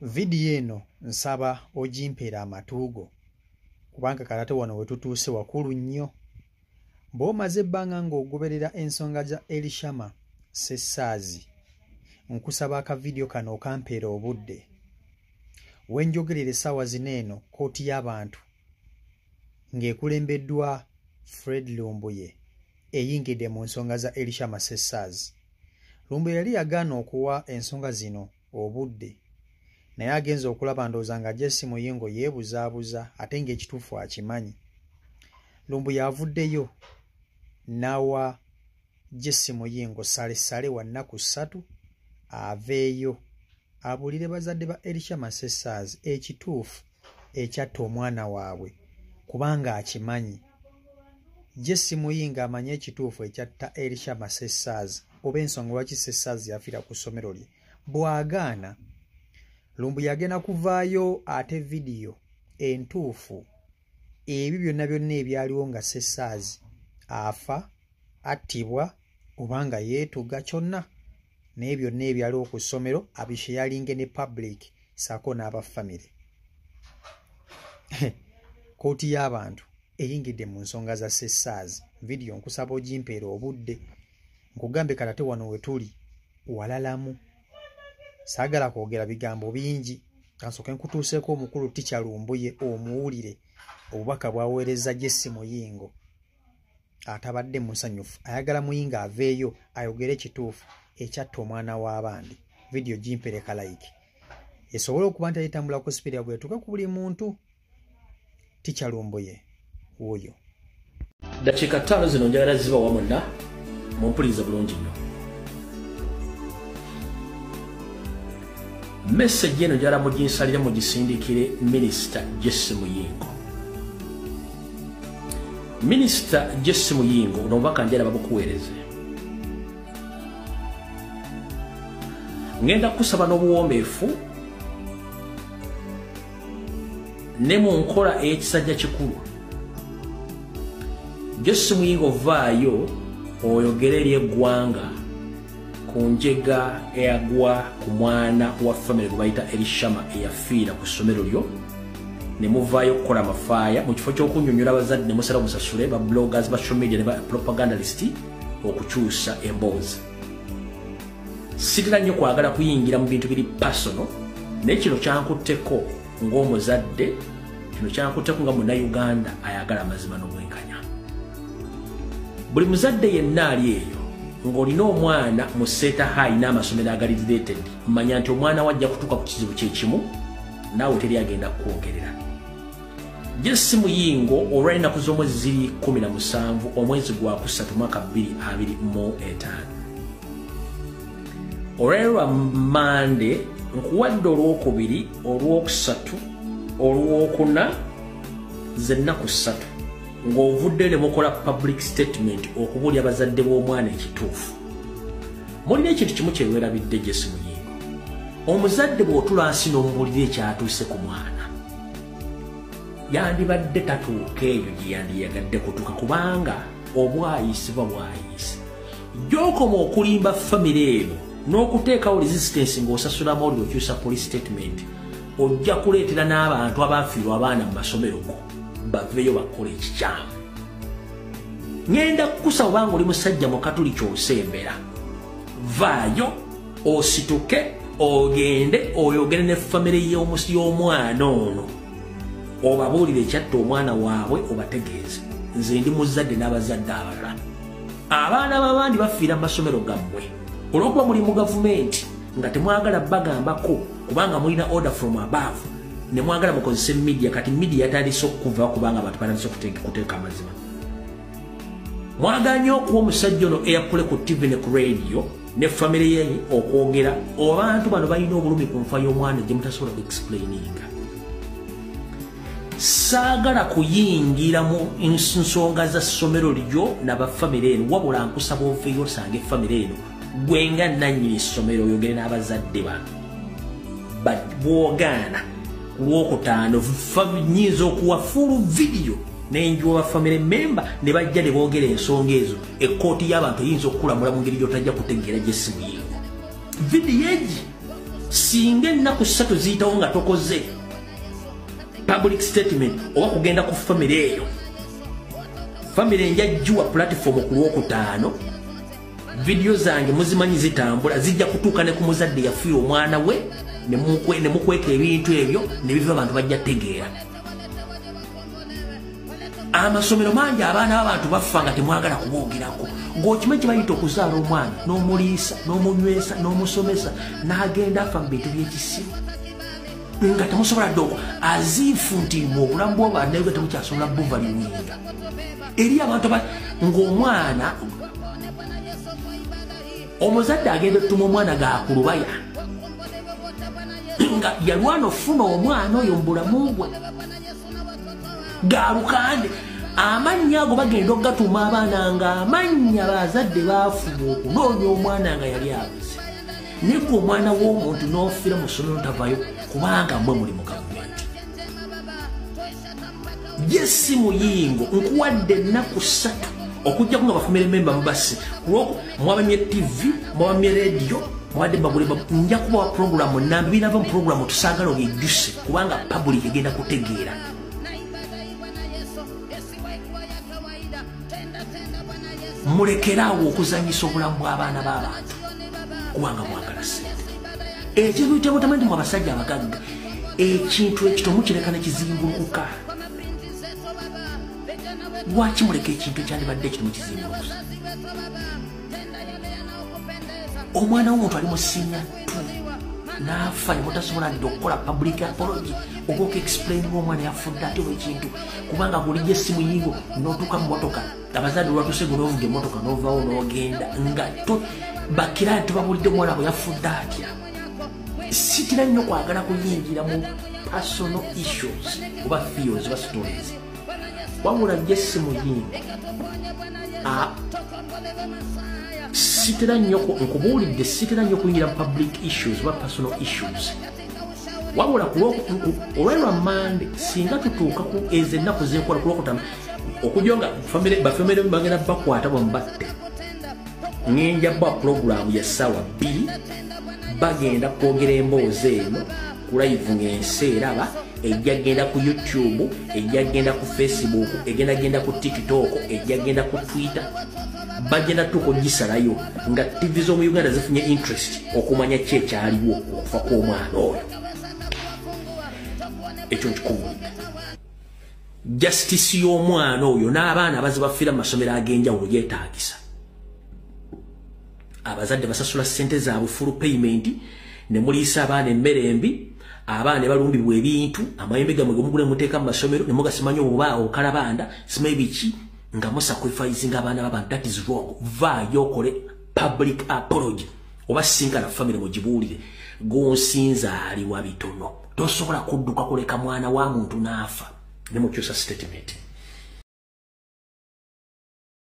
Vidiyo eno nsaba ogimpeera amatu go kubanga kalate wano we tutuuse wakulu nnyo. Bw'omaze ebbanga ng'ogoberera ensonga za Elishama Ssessaazi, nkusaba akavidiyo kano okampeera obudde. We njogerera essaawa zino eno kkooti y'abantu ng'ekulembeddwa Fred Lumbuye eyingidde mu nsonga za Elishama Ssessaazi. Lumbuye yali yagaana okuwa ensonga zino obudde, naye agenze okulaba ndowooza nga Jesse Muyingo yeebuzaabuza ate ng'ekituufu akimanyi. Lumbuye avuddeyo n'awa Jesse Muyingo ssalessale wa nnaku 3 aveeyo abuulire bazadde ba Elishama Ssessaazi ekituufu ekyatta omwana waabwe kubanga akimanyi. Jesse Muyingo amanyi ekituufu ekyatta Elishama Ssessaazi oba ensonga lwaki Ssessaazi yafiira ku ssomero lye. Bw'agaana, Lumbuye agenda kuvaayo ate vidiyo entuufu ebyo byonna byonna ebyaliwo nga Ssessaazi afa, attibwa oba nga yeetuga kyonna naye byonna ebyaliwo ku ssomero abisharinge ne public ssaako n'aba famire. Kkooti y'abantu eyingidde mu nsonga za Ssessaazi. Vidiyo nkusaba ogimpeera obudde. Nkugambe kalate wano we tuli walalamu. Saagala kwogera bigambo bingi, kansooke nkutuuseeko omukulu Teacher Lumbuye omuwulire obubaka bw'aweereza Jesse Muyingo atabadde musanyufu. Ayagala Muyingo aveeyo ayogere ekituufu ekyatta omwana w'abandi. Vidiyo gimpereka like esobole okuba nti etambula ku sipiidi bw'etuuka ku buli muntu. Teacher Lumbuye wuuyo. Dakiika 5 zino njagala zibawa mwenna mumpulirize bulungi nnyo. Message eno njagala muginsalire mugisindikire Minisita Jesse Muyingo. Minisita Jesse Muyingo obubaka njagala babukuweereze. Ngenda kusaba n'obuwombeefu ne mu nkola ey'ekisajja kikulu. Jesse Muyingo vaayo oyogere eri eggwanga ku njega eyagwa ku mwana wa famire gwe bayita Elishama eyafiira ku ssomero lyo, ne muvaayo okukola amafaaya mu kifo ky'okunnyonnyola abazadde ne musala musasule ba bloggers, ba social media ne ba propagandalist okukyusa emboozi. Sitera nnyo kwagala kuyingira mu bintu biri personal, naye kino kyankutteko ng'omuzadde, kino kyankutteko nga munnayuganda ayagala amazima n'obwenkanya. Buli muzadde yenna ali eyo ng'olina omwana mu Seeta High n'amasomero agali related, manya nti omwana wajja kutuuka ku kizibu kye kimu naawe teri agenda kukwogerera. Jesse Muyingo olw'ennaku z'omwezi ziri 17 omwezi gwa 3 mwaka 2025, olwaleero lwa Mmande, nkuwadde olwokubiri, olwokusatu, olwokuna, z'ennaku 3 ng'ovudde ne mukola public statement okubuulira abazadde b'omwana ekituufu. Mulina ekintu kimu kye weerabidde Jesse Muyingo. Omuzadde bw'otula nsi n'omubuulira ekyatuuse ku mwana, yandibadde tatuuka eyo gye yandiyagadde kutuuka kubanga obwayisibwa bwayise. Gy'okoma okulimba famire eno n'okuteekawo resistance ng'osasulamu oli okyusa police statement, ojja kuleetera n'abantu abaafiirwa abaana mu masomero go baveeyo bakole ekikyamu. Ngenda kukusaba obanga oli musajja mukatuliki osembera, vaayo osituke ogende oyogere ne famire y'omwana ono, obabuulire ekyatta omwana waabwe obategeeze. Nze ndi muzadde n'abazadde abalala. Abaana b'abandi bafiira mu masomero gammwe olw'okuba muli mu gavumenti nga temwagala bagambako kubanga mulina order from above, ne mwagala mukozese media. Kati media yatandise okuva kubanga abantu batandise okuteeka amazima. Mwagala nnyo okuwa omusajja ono eyakule ku TV ne ku radio ne famire ye okwogera. Abantu bano balina obulumi ku nfa y'omwana gye mutasobola ku explaininga. Saagala kuyingira mu nsonga za ssomero lyo n'abafamire eno, wabula nkusaba oveeyo osange famire eno gwe nga nannyini ssomero oyogere n'abazadde bano. Bw'ogaana ku lwokutaano nnyinza okuwa full video n'enjuwa ba family member ne bajja ne boogera ensonga ezo. Ekkooti y'abantu eyinza okukulamula mu ngeri gy'otajja kutegeera Jesse Muyingo. Vidiyo egi Singa ennaku 3 ziyitawo nga tokoze public statement oba kugenda ku family eyo, family enjajjuwa platform ku Lwokutaano, video zange muzimanyi zitambula, zijja kutuuka ne ku muzadde yafiira omwana we ne mukweka ebintu ebyo ne biva abantu bajja tegeera. Amasomero mangi abaana b'abantu bafa nga temwagala kuboogerako. Ng'okimanyi kye bayita okuzaala omwana n'omuliisa n'omunywesa n'omusomesa n'agenda afa mu bintu by'ekisiru nga temusobola dde aziifu nti mu obulamu bw'obannayuganda temukyasobola buvaliwinga. Eri abantu ng'omwana omuzadde agenda ottuma omwana gaakulubaya nga yalwana ofuna omwana oyo mu bulamu bwe galukande. Amannya ago bagenda okugatuma abaana nga amannya bazadde baafuba okunoonya omwana nga yali abuze. Naye gwe omwana w'omuntu n'ofiira mu ssomero tavayo kubanga mmwe muli mu gavumenti. Jesse Muyingo nkuwadde ennaku 3 okujjako nga bafamily member mubase mwabamye TV, mwabamye radio, mwadde bagule nja kubawa programu nambi binava mu programu tusaagala obyejjuse kubanga public egenda kutegeera. Mulekeraawo okuzanyisa obulamu bw'abaana b'abantu kubanga mwagala ssente. Ekintu kyemutamanyi nti mwe abasajja abagagga ekintu ekito mukireka ne kizingulukuka. Lwaki muleka ekintu ekyandibadde ekito mukizimbulukusa? Omwana w'omuntu ali mu senior 2 n'afa ne mutasobola dde okukola public apology oba okuexplaininga omwana yafudde ate oba ekintu kubanga gulijja essimu yingo n'otuuka mu motoka abazadde olwatuuse gwe n'ovuga emmotoka n'ovaawo n'ogenda nga bakira nti babulidde omwana bwe yafudde atya. Sitira nnyo kwagala kuyingira mu personal issues oba fears oba stories. Wabula Jesse Muyingo sitera nnyo nkubuulidde, sitera nnyo kuyingira mu public issues oba personal issues. Wabula olw'erwa Mande singa tutuuka ku ezo ennaku zenkola ku Lwokutaano okujja nga bafamily bagenda bakwata bambatte, ngenja ba programu ya ssaawa 2 bagenda kwogera emboozi eno ku live ng'ensi eraba, ejja genda ku YouTube, ejja genda ku Facebook, egenda genda ku TikTok, ejja genda ku Twitter. Bagenda tuko gisalayo nga TV z'omu Uganda zifunye interest okumanya ki ekyaliwo okufa kw'omwana oyo. Ekyo nkikubuulidde. Justice y'omwana oyo n'abaana abaze bafiira mu masomero ag'enjawulo yeetaagisa. Abazadde basasula ssente zaabwe full payment ne muliisa abaana emmere embi, abaana ne balumbibwa ebintu, amayembe gammwe ge mugula muteeka mu masomero ne mugasimanya obuba okalabanda simanyi biki nga musacrificing abaana b'abantu. That is wrong. Vaayo okole public apology oba sinkana family mugibuulire. Gonsinza aliwa bitono. Tosobola kudduka kuleka mwana wa muntu n'afa ne mukyusa statement.